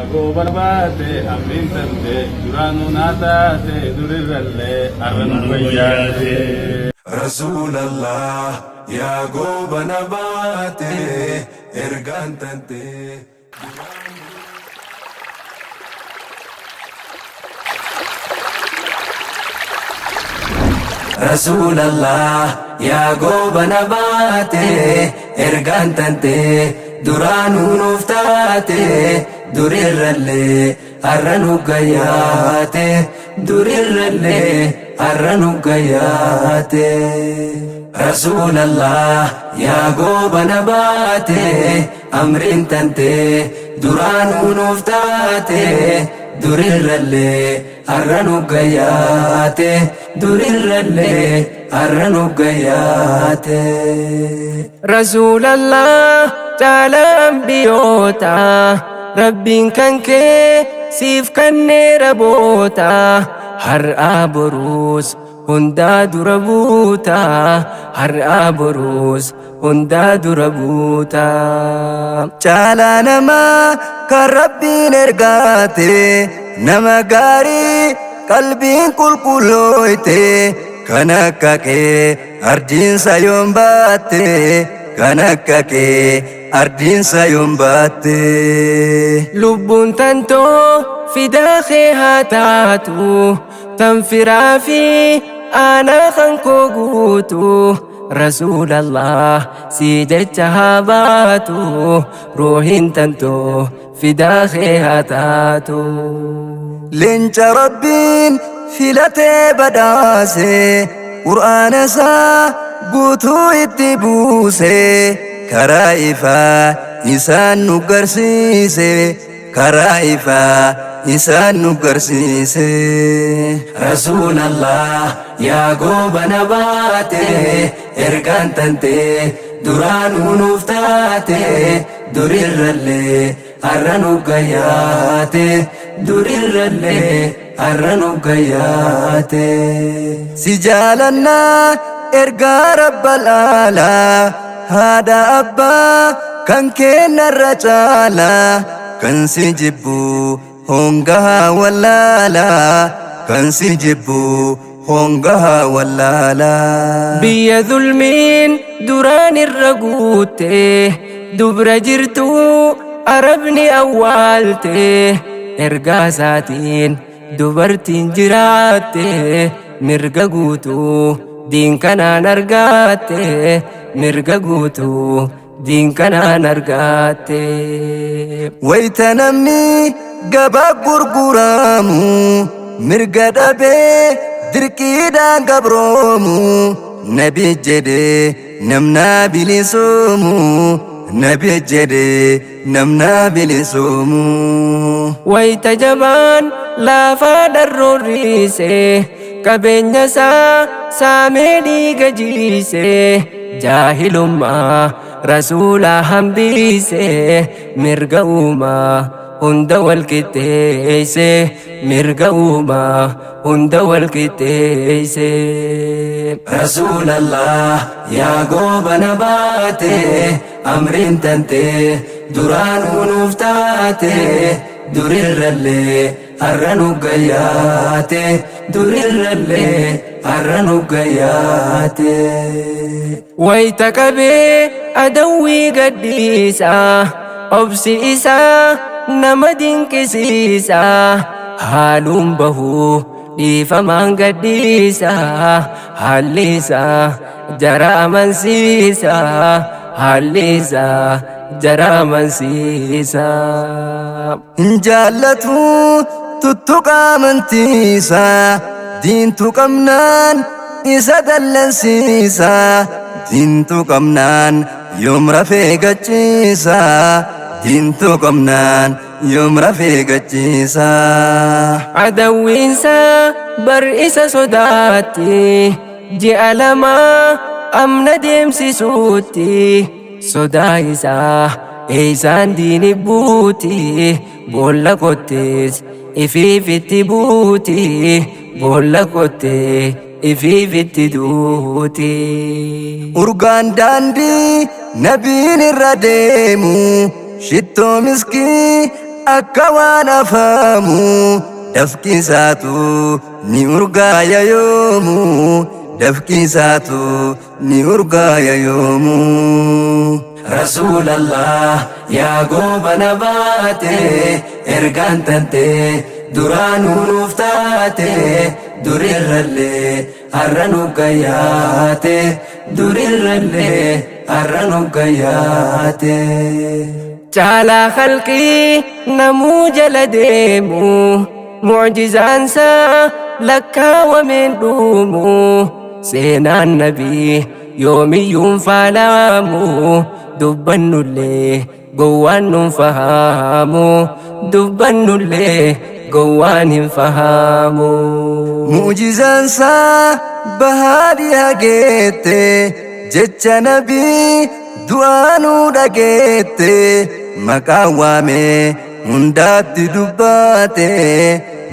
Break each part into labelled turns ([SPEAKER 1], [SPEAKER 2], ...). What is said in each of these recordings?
[SPEAKER 1] Yaa gooba baate amriin tante duraanuu naa taate durirrallee har'a nu fayyaate.
[SPEAKER 2] Rasuulallah yaa goobana baate ergaan tante. Rasuulallah yaa goobana baate ergaan tante duraanuu nuuf taate durirrallee har'a nu gayyaate durirrallee har'a nu gayyaate. Rasuulallah yaa goobana baate amriin tante duraanuu nuuf taate durirrallee har'a nu gayyaate durirrallee har'a nu gayyaate.
[SPEAKER 3] Rasuulallah caalaa ambiyoota Rabbiin kan kee siif kenneera boota har'aa boruus hundaa dura buuta har'aa boruus hundaa dura buuta.
[SPEAKER 4] Caalaa namaa kan Rabbiin ergaate nama gaarii qalbiin qulqullooyte kan akka kee ardiinsa yoon baatte kan akka kee ardiinsa yoon baatte.
[SPEAKER 3] Lubbuun tantoo fidaa kee haa taatu tan firaa fi aanaa kan koo guutu Rasuulallah si jecha haa baatu ruuhin tantoo fidaa kee haa taatu.
[SPEAKER 4] Leenca Rabbiin filatee badhaase Qur'aana isaa guutuu itti buuse karaa ifaa isaan nu garsiise karaa ifaa isaan nu garsiise.
[SPEAKER 2] Rasuulallah yaa goobana baate ergaan tante duraanuu nuuf taate durirrallee har'a nu gayyaate durirrallee har'a nu gayyaate.
[SPEAKER 4] Si jaalannaa ergaa rabbal aalaa haadha abbaa kan kennarra caalaa kan si jibbu hongahaa wallaalaa kan si jibbu hongahaa wallaalaa.
[SPEAKER 3] Biyya zulmiin duraan irra guutte dubra jirtu arabni awwaalte ergaa isaatiin dubartiin jiraatte mirga guutuu diin kanaan argatte mirga guutuu diin kanaan argatte.
[SPEAKER 4] Wayita namni gabaa gurguramu mirga dhabee dirqiidhaan gabroomu nabi jedhee namnaa bilisoomu nabi jedhee namnaa bilisoomu.
[SPEAKER 3] Wayita jabaan laafaa dharroorriise qabeenya isaa saamee dhiiga jiise jaahilummaa rasuula hambise mirga uumaa hunda wal qixxeeyse mirga uumaa hunda wal qixxeeyse.
[SPEAKER 2] Rasuulallah yaa goobana baate amriin tante duraanuu nuuf taate durirrallee har'a nu gayyaate durirrallee har'a nu gayyaate.
[SPEAKER 3] Wayita qabee adawwii gadhiisa obsi isaa nama dinqisiisa haaluun bahuu dhiifamaan gadhiisa haalli isaa jara amansiisa haalli isaa jara amansiisa.
[SPEAKER 4] Hin jaallatu tuttuqa amantiisa diintu qabnaan isa dallansiisa diintu qabnaan yoom rafee gachiisa diintu qabnaan yoom rafee gachiisa.
[SPEAKER 3] Adawwiinsa bar isa sodaatti ji'a lama amna deemsisuutti sodaa isaa eeysaan diini buuti boolla kottees ifiifitti buuti boolla kottee ifiifitti duuti.
[SPEAKER 4] Urgaan daandii nabiin irra deemu shittoo miskii akka waan afaamu dafqisaatu ni urgaaya yoomu dafqisaatu ni urgaaya yoomu.
[SPEAKER 2] Rasuulallah yaa goobana baate ergaan tante duraanuu nuuf taate durirrallee har'a nu gayyaate durirrallee har'a nu gayyaate.
[SPEAKER 3] Caalaa khalqii namuu jala deemu mucjizaansaa lakkaawameen dhuumu seenaan nabii yoomiyyuun faalaamu dubbannullee gowwaan nun fahamu dubbannullee gowwaan hin fahamu.
[SPEAKER 4] Mu'jizaansaa bahaa hageette jecha nabii du'aanuu dhageette maqaa waamee hundaatti dubbaate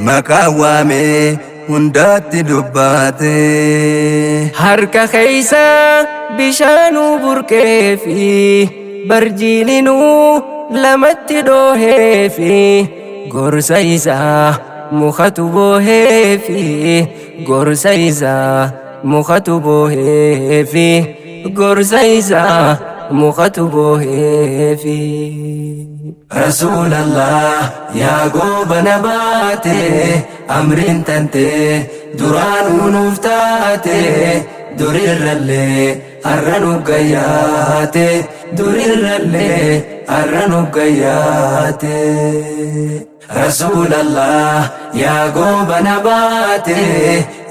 [SPEAKER 4] maqaa waamee hundaatti dubbaate.
[SPEAKER 3] Harka keeysa bishaanuu burqeefi barjiilinuu lamatti dhooheefi gorsa isaa mukatu booheefi gorsa isaa mukatu booheefi gorsa isaa mukatu booheefi.
[SPEAKER 2] Rasuulallah yaa goobana baate amriin tante duraanuu nuuf taate durirrallee har'a nu gayyaate durirrallee har'a nu gayyaate. Rasuulallah yaa goobana baate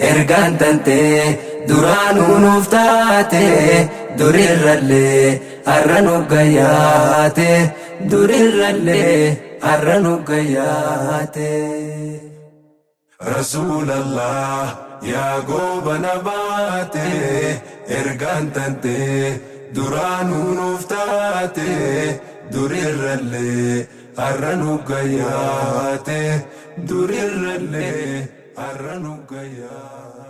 [SPEAKER 2] ergaan tante duraanuu nuuf taate durirrallee har'a nu gayyaate durirrallee har'a nu gayyaate.
[SPEAKER 5] Rasuulallah yaa goobana baate ergaan tante duraanuu nuuf taate durirrallee har'a nu gayyaate durirrallee har'a nu gayyaate.